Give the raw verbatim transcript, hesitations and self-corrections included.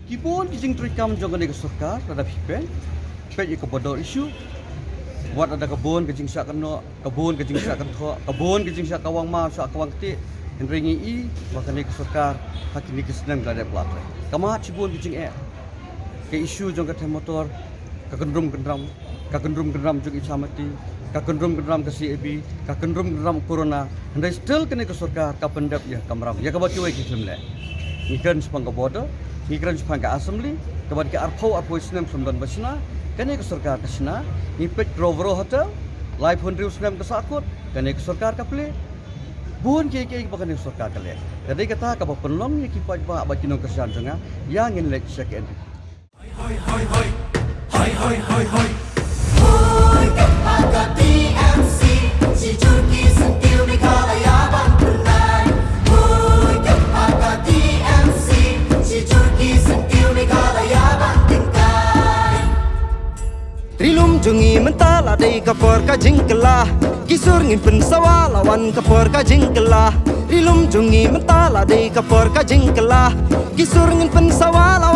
Ki bun ki jingtreikam jong kane ka sorkar lada phi peit, peit ïa ka border issue. Wat lada ka bun ka jingshah kynnoh, ka bun ka jingshah kynthoh, ka bun ka jingshah kawang maw shah kawang ktieh. Hynrei ngi i ba kane ka sorkar ha kine ki snem ka la dep la trei. Ka mad shibun ki jingeh. Ka issue jong ka them motor, ka kyndrum kyndram, ka kyndrum kyndram jong i Chamati, ka kyndrum kyndram ka C A B, ka kyndrum kyndram corona. Hynrei still kane ka sorkar ka pyndep ïa ka kamram ïa kaba kiwei ki khlem leh. Ngi kren shaphang ka border, ngi kren shaphang ka assembly, kaba ki arphew arphew snem khlem don ba shna. Kane ka sorkar ka shna. Ngi peit Rover Hotel, laiphew hynriew snem ka sahkut, kane ka sorkar ka plie. Bun kiei kiei ba kane ka sorkar ka leh. Ka dei kata kaba pynlong ïa ki paidbah bad ki nongkyrshan jong nga, ïa ngin leit sha ka N D P. Hoi, hoi, hoi. Hoi, hoi, hoi, hoi. Hoi, ka paka T M C, shi jur ki syntiew Meghalaya ban pynlait. Hoi, ka paka T M C, shi jur ki syntiew Meghalaya ban pynlait. Ri lum jong ngi mynta la dei ka por ka jingkylla. Ki sur ngin pynsawa la wan ka por ka jingkylla. Ri lum jong ngi mynta la dei ka por ka jingkylla. Ki sur ngin pynsawa la